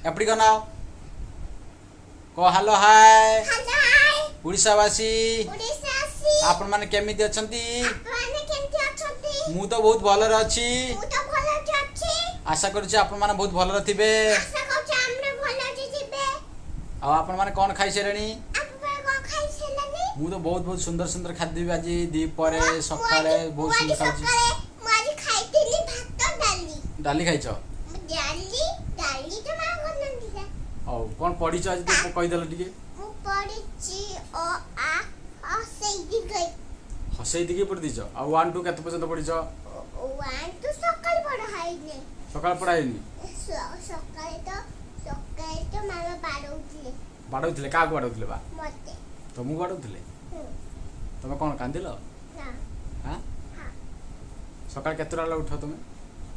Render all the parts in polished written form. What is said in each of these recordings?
ଏପଟି କର କହ। Hello, hi. Hello, ହାଏ। ଓଡ଼ିଶାବାସୀ। ଓଡ଼ିଶାବାସୀ। ଆପଣମାନେ କେମିତି ଅଛନ୍ତି? ଆପଣମାନେ କେମିତି ଅଛନ୍ତି? ମୁଁ ତ ବହୁତ ଭଲରେ ଅଛି। ମୁଁ ତ ଭଲରେ ଅଛି। ଆଶା କରୁଛି ଆପଣମାନେ ବହୁତ ଭଲରେ ଥିବେ। ଆଶା କରୁଛି ଆମେ ଭଲରେ ଥିବେ। ଆଉ ଆପଣମାନେ କ'ଣ ଖାଇସାରିଲେଣି? ଆପଣ କଣ ଖାଇସାରିଲେଣି? ମୁଁ ତ ବହୁତ ବହୁତ ସୁନ୍ଦର ସୁନ୍ଦର ଖାଦ୍ୟ ବି ଆଜି ଦ୍ୱିପହରେ, ସକାଳେ ବହୁତ ମୁଁ ଆଜି ସୁନ୍ଦର ଖାଉଛି। ସକାଳେ ମୁଁ ଆଜି ଖାଇଥିଲି ଭାତ, ଡାଲି। ଡାଲି ଖାଇଛ? ମୁଁ ଡାଲି, ଡାଲି ତ ମା କରିନଥିଲା। ହଉ, କ'ଣ ପଢିଛ ଆଜି ଟିକେ କହିଦେଲ ଟିକେ। ମୁଁ ପଢିଛି ଅ, ଆ, ହସେଇ ଦିଗଇ। ହସେଇ ଦିକି ପଢି ଦେଇଛ। ଆଉ ୱାନ୍ ଟୁ କେତେ ପର୍ଯ୍ୟନ୍ତ ପଢିଛ? ୱାନ୍ ଟୁ ସକାଳେ ପଢା ହେଇନି। ସକାଳେ ପଢା ହେଇନି? ସକାଳେ ତ ମାମା ବାଡ଼ଉଥିଲେ। ବାଡ଼ଉଥିଲେ? କାହାକୁ ବାଡ଼ଉଥିଲେ ବା? ମତେ। ତମକୁ ବାଡ଼ଉଥିଲେ? ହୁଁ। ତମେ କ'ଣ କାନ୍ଦିଲ? ନା। ହାଁ? ହଁ। ସକାଳେ କେତେଟା ବେଳେ ଉଠ ତମେ?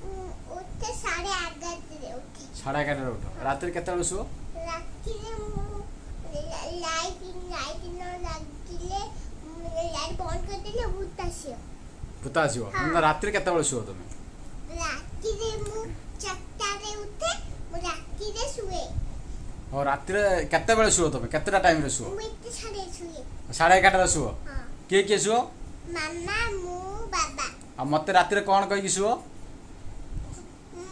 ମୁଁ ଉଠେ 11:30ରେ ଉଠେ। 11:30ରେ ଉଠ। ରାତିରେ କେତେବେଳେ ଶୁଅ? ରାତିରେ ମୁଁ ଲାଇଟ୍ ଲାଇଟ୍ ନ ଲାଗିଲେ, ଲାଇଟ୍ ବନ୍ଦ କରିଦେଲେ ଭୂତ ଆସିବ। ଭୂତ ଆସିବ? ହଁ। ନା, ରାତିରେ କେତେବେଳେ ଶୁଅ ତମେ? ରାତିରେ ମୁଁ 4ଟାରେ ଉଠେ। ମୁଁ ରାତିରେ ଶୁଏ। ହଉ, ରାତିରେ କେତେବେଳେ ଶୁଅ ତମେ? କେତେଟା ଟାଇମରେ ଶୁଅ? ମୁଁ ଏତେ ସାଢ଼େ ଶୁଏ। 11:30ରେ ଶୁଅ? ହଁ। କିଏ କିଏ ଶୁଅ? ମାମା, ମୁଁ, ବାବା। ଆଉ ମତେ ରାତିରେ କ'ଣ କହିକି ଶୁଅ?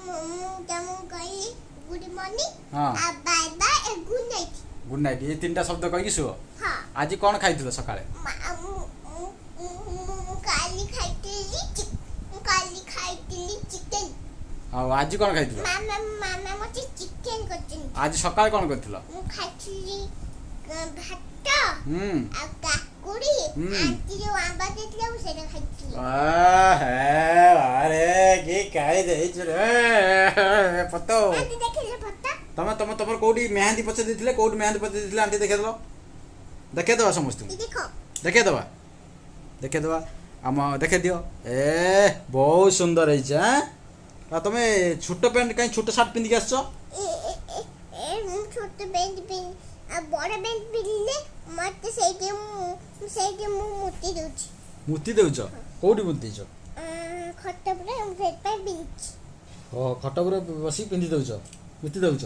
ମୁଁ ତମକୁ କହିଲି ଗୁଡ୍ ମର୍ଣ୍ଣିଂ ଆଉ bye bye, good night. Good night, ଏଇ ତିନିଟା ଶବ୍ଦ କହିକି ଶୁଅ? ହଁ। ଆଜି କ'ଣ ଖାଇଥିଲ ସକାଳେ? ମୁଁ କାଲି ଖାଇଥିଲି ମୁଁ କାଲି ଖାଇଥିଲି ଚିକେନ। ଆଉ ଆଜି କ'ଣ ଖାଇଥିଲ? ମାମା ମାମା ମତେ ଚିକେନ କରିଛନ୍ତି। ଆଜି ସକାଳେ କ'ଣ କରିଥିଲ? ମୁଁ ଖାଇଥିଲି ଭାତ ଆଉ କାକୁଡି। ଆଣ୍ଟି ଯୋଉ ଆମ୍ବ ଦେଇଥିଲେ, ମୁଁ ସେଇଟା ଖାଇଥିଲି। ଆରେ, କି ଖାଇ ଦେଇଛୁ ରେ ପତ? ଆଣ୍ଟି ଦେଖିଲେ ଭାତ। ତମେ ତମ ତମର କୋଉଠି ମେହେନ୍ଦି ପଚେଇ ଦେଇଥିଲେ? କୋଉଠି ମେହେନ୍ଦି ପଚେଇ ଦେଇଥିଲେ ଆଣ୍ଟି? ଦେଖେଇଦେଲ, ଦେଖେଇଦେବା ସମସ୍ତଙ୍କୁ। ଏଇ ଦେଖ। ଦେଖେଇଦେବା, ଦେଖେଇଦେବା, ଆମ ଦେଖେଇ ଦିଅ। ଏ, ବହୁତ ସୁନ୍ଦର ହେଇଛି। ଆଁ, ଆଉ ତମେ ଛୋଟ ପ୍ୟାଣ୍ଟ କାହିଁ, ଛୋଟ ସାର୍ଟ ପିନ୍ଧିକି ଆସିଛ? ଏ ଏ ଏ ଏ ମୁଁ ଛୋଟ ପ୍ୟାଣ୍ଟ ପିନ୍ଧି ଆଉ ବଡ଼ ପ୍ୟାଣ୍ଟ ପିନ୍ଧିଲେ ମତେ ସେଇଠି ମୁଁ ମୁତି ଦଉଛି। ମୁତି ଦେଉଛ? କୋଉଠି ମୁତି ଦେଇଛ? ଖଟ ଉପରେ। ମୁଁ ସେଇଥିପାଇଁ ପିନ୍ଧିଛି। ଓ, ଖଟ ଉପରେ ବସିକି ପିନ୍ଧି ଦେଉଛ, ମୁତି ଦେଉଛ।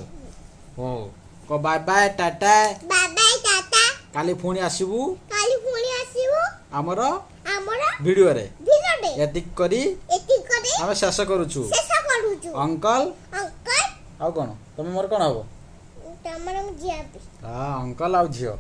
ହଉ, କ bye bye, tata. Bye bye, Tata. କାଲି ପୁଣି ଆସିବୁ। କାଲି ପୁଣି ଆସିବୁ। ଆମର ଆମର ଭିଡ଼ିଓରେ। ଭିଡ଼ିଓରେ। ଏତିକି କରି ଏତିକି କରି ଆମେ ଶେଷ କରୁଛୁ। ଶେଷ କରୁଛୁ। ଅଙ୍କଲ। ଅଙ୍କଲ। ଆଉ କ'ଣ? ତମେ ମୋର କ'ଣ ହବ? ତମର ମୁଁ ଝିଅ ହେବି। ହଁ, ଅଙ୍କଲ ଆଉ ଝିଅ।